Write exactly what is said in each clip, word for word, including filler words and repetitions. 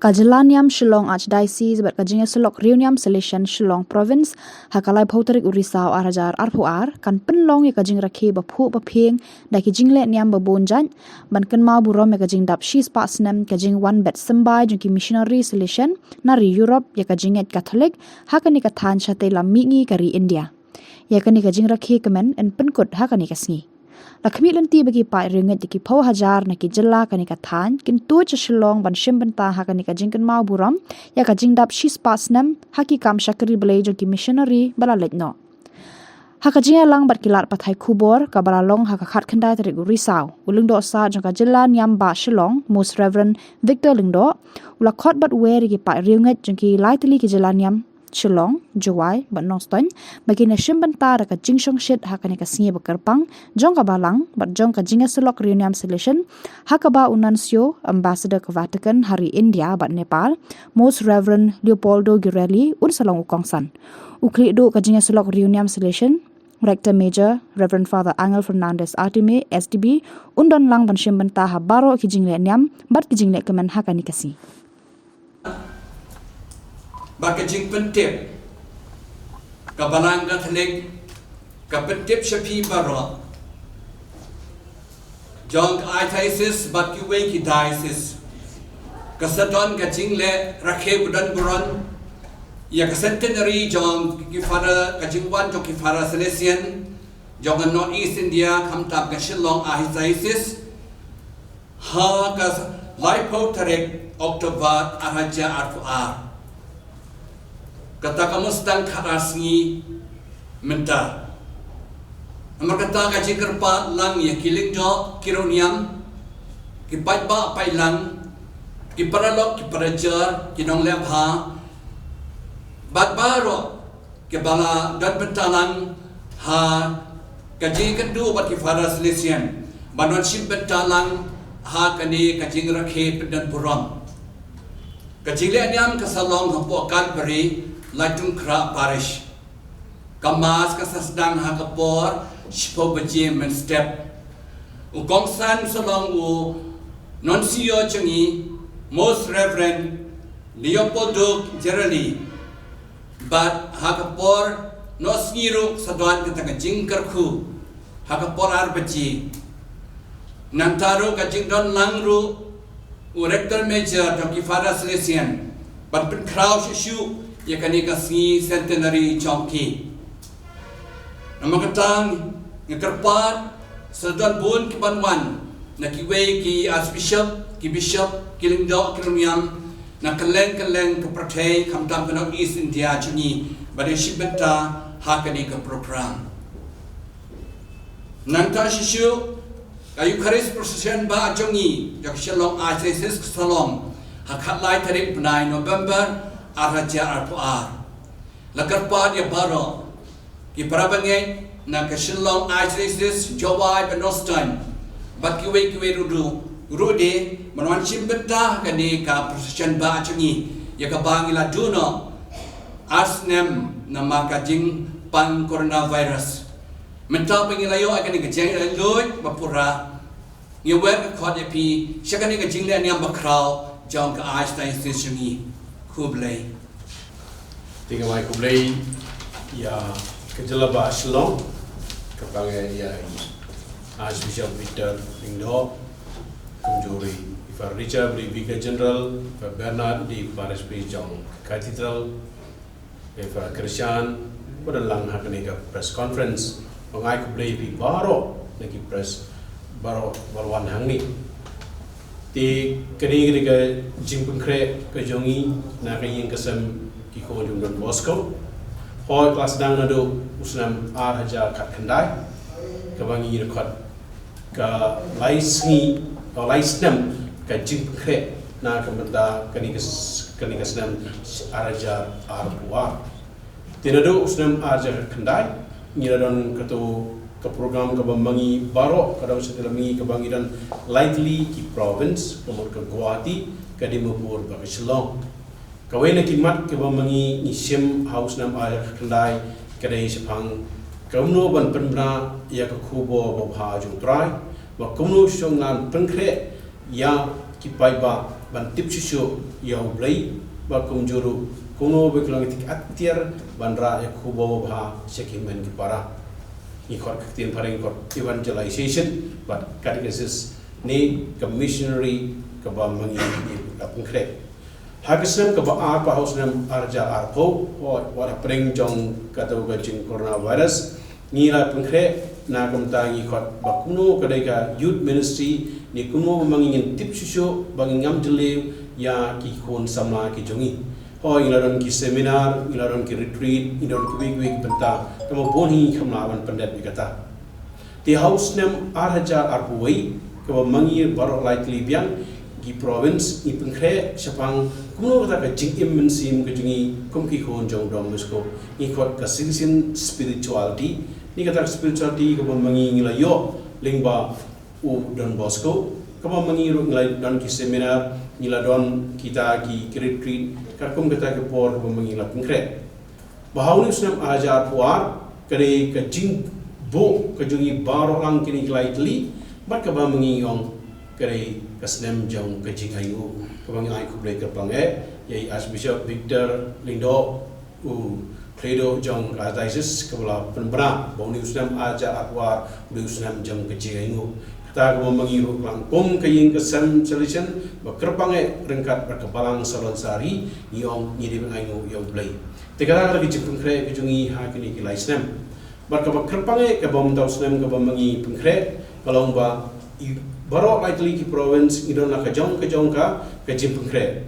Ka Jylla Niam Shillong Archdiocese bad ka Jingïasyllok Riewniam Salesian Shillong Province, ha ka laiphew tarik u Risaw ar hajar arphew ar, kan pynlong ïa ka jingrakhe ba phuh ba phieng da ki jingleh niam ba bun jait, ban kynmaw burom ïa ka jingdap shispah snem ka jingwan bet symbai jong ki missionary Salesian na ri Europe ïa ka jingngeit Katholik ha kane ka thaiñ shatei lam mihngi ka ri India. Ïa kane ka jingrakhe kmen yn pynkut ha kane ka sngi. La khmih lynti ba ki paid riewngeit da ki phew hajar na ki jylla kane ka thaiñ kin tuid sha Shillong ban shim bynta ha kane ka jingkynmaw burom ïa ka jingdap shispah snem ha ki kam shakri Blei jong ki missionary ba la leit noh. Ha ka jingïalang bad ki lad pathai khubor kaba la long ha ka khatkhyndai tarik u Risaw, u Lyngdoh Sar jong ka Jylla Niam Bah Shillong, Most Reverend Victor Lyngdoh, u la khot bad wer ïa ki paid riewngeit jong ki lai tylli ki jylla niam Shillong, Jowai bad Nongstoiñ ba kin ïa shim bynta da ka jingshongshit ha kane ka sngi ba kyrpang jong ka Balang bad jong ka Jingïasyllok Riewniam Salesian, ha kaba u Nuncio, Ambassador ka Vatican ha ri India bad Nepal, Most Reverend Leopoldo Girelli, un sa long u kongsan. U khlieh duh ka Jingïasyllok Riewniam Salesian, Rector Major, Reverend Father Angel Fernandez Artime, S D B, un don lang ban shim bynta ha baroh ki jingleh niam bad ki jingleh kmen ha kane ka sngi. Bad ka jingpyntip, ka Balang Katholik ka pyntip sha phi baroh jong ka Archdiocese bad kiwei ki diocese, ka sa don ka jingleh rakhe ba don burom ïa ka centenary jong ki Father, ka jingwan jong ki Father Salesian jong ka North East India, khamtam ka Shillong Archdiocese, ha ka laiphew tarik October ar hajar arphew ar. Kata ka mut sdang khatar sngi mynta. Namar kata ka jingkyrpad lang ïa ki lyngdoh ki riewniam, ki paidbah paidlang, ki paralok ki parajor, ki nongleh bha bad baroh kiba la don bynta lang ha ka jingïakynduh bad ki Father Salesian ban wan shim bynta lang ha kane ka jingrakhe pyndon burom. Ka jingleh niam ka sa long hapoh Calvary, Laitungkhrah Parish. Ka Mass ka sa sdang ha ka por shiphew baje mynstep. U kongsan sa long u Nuncio jong ngi, Most Reverend Leopoldo Girelli. Bad ha ka por noh sngi ruh sa don kata ka jingkyrkhu ha ka por ar baje. Nangta ruh ka jingdon lang ruh u Rector Major jong ki Father Salesian ban pynkhraw shuh shuh ïa kane ka sngi centenary jong ki. Namar kata nga kyrpad sa don bun ki ban wan na kiwei ki Archbishop, ki Bishop, ki lyngdoh, ki riewniam na kylleng kylleng ka pyrthei, khamtam ka North East India jong ngi, ban ïa shim bynta ha kane ka program. Nangta shuh shuh, ka Eucharist Procession ba jong ngi jong ka Shillong Archdiocese ka sa long ha khatlai tarik bnai November ar hajar arphew ar. La kyrpad ïa baroh ki para bangeit na ka Shillong Archdiocese, Jowai bad Nongstoiñ bad kiwei kiwei ruh, ruh de ban wan shim bynta ha kane ka procession ba jong ngi ïa kaba ngi la duh noh ar snem namar ka jingpang coronavirus. Mynta ba ngi la ïoh ïa kane ka jingïaluid ba pura, ngi wer ka khot ïa phi sha kane ka jingleh niam ba khraw jong ka Archdiocese jong ngi. Khublei. Te nga ai khublei ïa ka jylla ba Shillong, kyrpang ïa i Archbishop Victor Lyngdoh, kumjuh ruh i Father Richard, i Vicar General, i Father Bernard, i Parish Priest jong Cathedral, i Father Christian, ba don lang ha kane ka press conference. Ba nga ai khublei ïa phi baroh na ki press baroh ba la wan hangne. Te kane ka dei ka jingpynkhreh ka jong ngi na ka ïing ka sem ki khun jong Don Bosco. Hooid, ka la sdang naduh u snem ar hajar khatkhyndai, kaba ngi record ka lai sngi, ka lai snem ka jingpynkhreh na ka bynta kane ka s-, kane ka snem ar hajar arphew ar. Te naduh u snem ar hajar khatkhyndai, ngi la don kato ka program kaba ma ngi baroh, ka dang shatei lam mihngi kaba ngi don lai tylli ki province, ka mut ka Guwahati, ka Dimapur bad ka Shillong. Kawei na ki mat kaba ma ngi ngi shim ha u snem ar hajar khatkhyndai ka dei shaphang kumno ban pynbna ïa ka khubor babha jong u Trai, bad kumno shuh ngan pynkhreh ïa ki paidbah ban tip shuh shuh ïa U Blei, bad kumjuh ruh kumno ba ki long ki atiar ban rah ïa ka khubor babha sha ki hynmen ki para. Ngi khot ka ktien phareng, ngi khot evangelization bad catechesis ne ka missionary kaba ma ngi la pynkhreh. Ha ka snem kaba ar, ha u snem ar hajar arphew, wat hapdeng jong kato ka jing coronavirus, ngi la pynkhreh na ka bynta ngi khot ba kumno ka dei ka youth ministry ne kumno ba ma ngi ngin tip shuh shuh, ba ngin ngam jylliew ïa ki khun samla ki jong ngi. Hooid, ngi la don ki seminar, ngi la don ki retreat, ngi don kiwei kiwei ki bynta, tangba bun hi ngim lah ban pyndep ïa kata. Te ha u snem ar hajar arphew wei, kaba ma ngi baroh lai tylli biang ki province ngi pynkhreh shaphang kumno kata ka jingim mynsiem ka jong ngi kum ki khun jong u Don Bosco, ngi khot ka Salesian spirituality. Ne kata ka spirituality kaba ma ngi ngi la ïoh lyngba u Don Bosco, kaba ma ngi ruh ngi la don ki seminar, ngi la don kita ki retreat, katkum kata ka por kaba ma ngi la pynkhreh. Bad ha une u snem ar hajar arphew ar, ka dei ka jingbuh ka jong ngi baroh lang kine ki lai tylli, bad kaba ma ngi ong ka dei ka snem jong ka jingainguh. Kaba ngi ai khublei kyrpang eh ïa i Archbishop Victor Lyngdoh, u khlieh duh jong ka diocese, kaba la pynbna ba une u snem ar hajar arphew ar u dei u snem jong ka jingainguh. Kata kaba ma ngi ruh lang kum ka ïing ka sem Salesian, ba kyrpang eh ryngkat bad ka Balang Salon Sari, ngi ong ngi dei ban ainguh ïa U Blei. Te kata ka dei ka jingpynkhreh ka jong ngi ha kine ki lai snem. Bad kaba kyrpang eh kaba mynta u snem kaba ma ngi pynkhreh, ka long ba i baroh lai tylli ki province ngi don la ka jong ka jong ka, ka jingpynkhreh.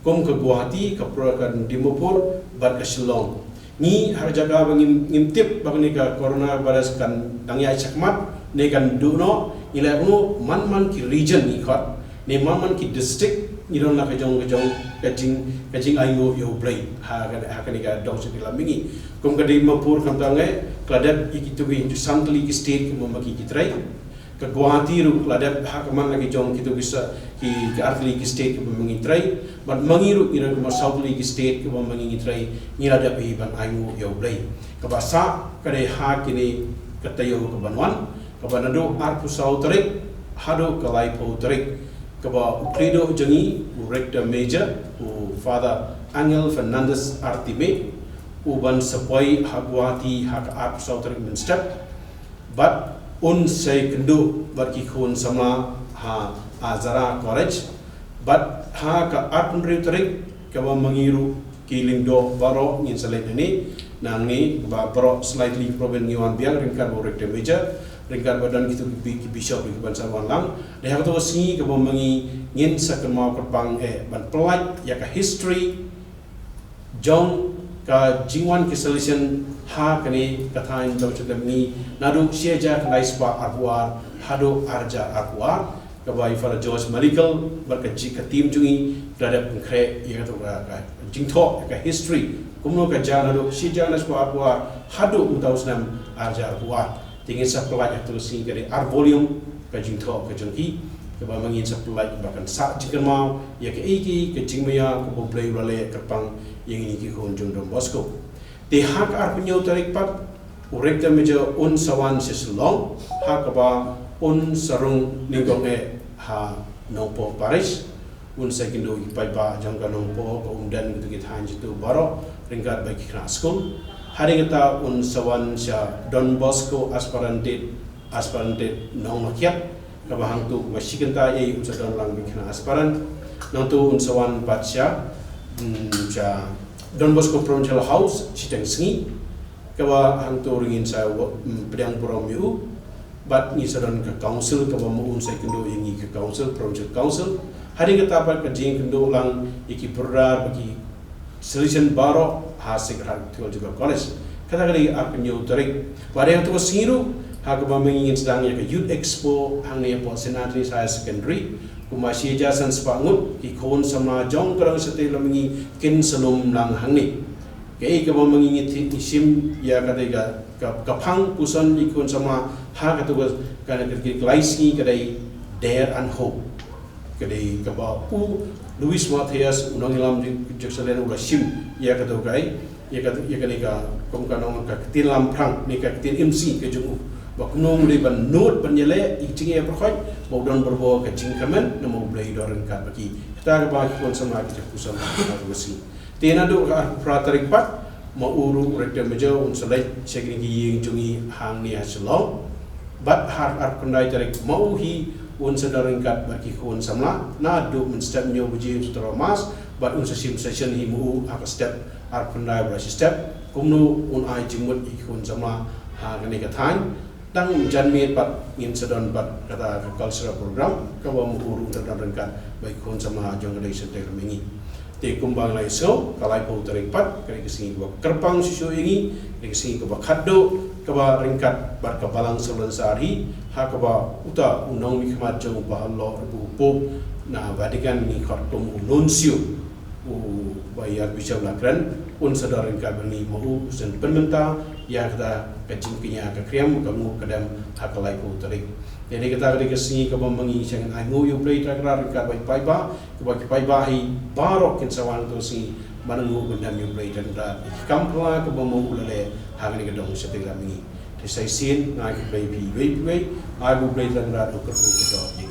Kum ka Guwahati, ka pro-, ka Dimapur, bad ka Shillong. Ngi ha ka jaka ba ngim, ngim tip ba kane ka coronavirus kan dang ïaid shakhmat ne kan duh noh, ngi la ïoh man man ki region ngi khot, ne man man ki district ngi don la ka jong ka jong ka jing, ka jingainguh ïa U Blei ha ka, ha kane ka dong sha ki lam mihngi. Kum ka Dimapur khamtam eh, ka la dep ïa kito ki san tylli ki state kiba ma ki ki trei. Ka Guwahati ruh ka la dep ha ka man la ki jong kito ki sa, ki, ki ar tylli ki state kiba ma ngi trei. Bad ma ngi ruh ngi don kumba saw tylli ki state kiba ma ngi ngi trei, ngi la dep hi ban ainguh ïa U Blei. Kaba sah ka dei ha kine ka taïew kaban wan, kaba naduh arphew saw tarik haduh ka laiphew tarik, kaba u khlieh duh jong ngi, u Rector Major, u Father Angel Fernandez Artime, u ban sa poi ha Guwahati ha ka arphew saw tarik mynstep. Bad un sa ïakynduh bad ki khun samla ha Azara College. Bad ha ka arphew hynriew tarik, kaba ma ngi ruh ki Lyngdoh baroh ngin sa leit nangne, nangne, ba baroh sa lai tylli ki province ngi wan biang ryngkat bad u Rector Major, ryngkat bad don kito ki bi-, ki bishop kiban sa wan lang. Dei ha kato ka sngi kaba ma ngi ngin sa kynmaw kyrpang eh ban pyllait ïa ka history jong ka jingwan ki Salesian ha kane ka thaiñ Dong Shatei Mynni naduh shi hajar khyndai spah arphew ar haduh ar hajar arphew ar, kaba i Father George Malikel bad ka ji-, ka team jong ngi ka la dep pynkhreh ïa kato ka, ka jingthoh, ka history, kumno ka jia naduh shi hajar khyndai spah arphew ar haduh mynta u snem ar hajar arphew ar. Te ngin sa pyllait ha kato ka sngi, ka dei ar volume ka jingthoh ka jong ki, kaba ma ngin sa pyllait ba kan sah jingkynmaw ïa kaei kaei ka jingmaïa kaba U Blei u la leh kyrpang ïa ngi ki khun jong Don Bosco. Te ha ka arphew hynñiew tarik pat, u Rector Major un sa wan sha Shillong, ha kaba un sa rung nyngkong eh ha Nongpoh Parish. Un sa ïakynduh ïa ki paidbah jong ka Nongpoh, ka Umden, kito ki thaiñ kito baroh, ryngkat bad ki khynnah skul. Hadien kata un sa wan sha Don Bosco Aspirant, Aspirant Nongmyntoi, kaba hangto kaba shi kynta ei un sa don lang bad ki khynnah aspirant. Nangto un sa wan pat sha, mm, sha Don Bosco Provincial House shiteng sngi, kaba hangto ruh ngin sa wa-, mm, pdiang burom ïa u. Bad ngi sa don ka council kaba ma un sa ïakynduh ïa ngi, ka council, provincial council. Hadien kata pat ka jingïakynduh lang ïa ki brother bad ki Salesian baroh ha Sacred Heart Theological College. Kata ka dei arphew hynñiew tarik. Bad ha kato ka sngi ruh, ha kaba ma ngi ngin sdang ïa ka Youth Expo hangne hapoh Saint Anthony's Higher Secondary. Kumba shi hajar san spah ngut ki khun samla jong ka Dong Shatei Lammihngi kin sa lum lang hangne. Kaei kaba ma ngi ngi thik ngi shim ïa ka dei ka, ka, ka phang puson ïa ki khun samla ha kato ka, ka, ka, ka lai sngi ka dei Dare and Hope. Ka dei kaba u Louis Mathias, u nongïalam jong, jong Salesian, u la shim ïa kato ka, ïa ka, ïa kane ka, kum ka nong ka ktien lamphrang ne ka ktien M C ka jong u, ba kumno ngi dei ban nud ban ïaleh ïa ka jingïapyrkhat, ba u don barabor ka jingkmen, namar U Blei u don ryngkat bad ki. Kata kaba ki khun samla ki ju pyrshang ha kaba sngi. Te naduh ka arphew phra tarik pat, ma u ruh u Rector Major un sa leit sha kine ki ïing jong ngi hangne ha Shillong. Bad ha arphew khyndai tarik ma u hi un sa don ryngkat bad ki khun samla. Naduh mynstep hynñiew baje un sa tharai mass bad un sa shim session hi ma u ha ka step arphew khyndai bad shi step. Kumno un ai jingmut ïa ki khun samla ha kane ka thaiñ. Tang janmiet pat ngin sa don pat kata ka cultural program kaba ma u ruh un sa don ryngkat bad ki khun samla jong ka Dei Syntiew Lam Mihngi. Te kumba nga la ïasngew, ka laiphew tarik pat ka dei ka sngi kaba kyrpang shuh shuh ïa ngi, ka dei ka sngi kaba khatduh, kaba ryngkat bad ka Balang Salonsar hi, ha kaba uta u nongmihkhmat jong u Bahalor u Pope na Vatican ngi khot kum u Nuncio, u Bah Archbishop Lakren, un sa don ryngkat bad ngi, ma u un sa pynmynta ïa kata ka jingkñia ka khriam ka nguh ka dem ha ka laiphew tarik. Te dei kata ka dei ka sngi kaba ma ngi sngewbha ai nguh ïa U Blei Trai Kynrad ryngkat bad ki paidbah, kaba ki paidbah hi baroh kin sa wan ha kata ka sngi ban nguh ban dem ïa U Blei Trai Kynrad ïa ki kam phylla kaba ma u la leh ha kane ka dong Syntiew Lam Mihngi. Te sa shisien nga ai khublei ïa phi iwei pa iwei, ai ba U Blei Trai Kynrad un kyrkhu kyrdoh ïa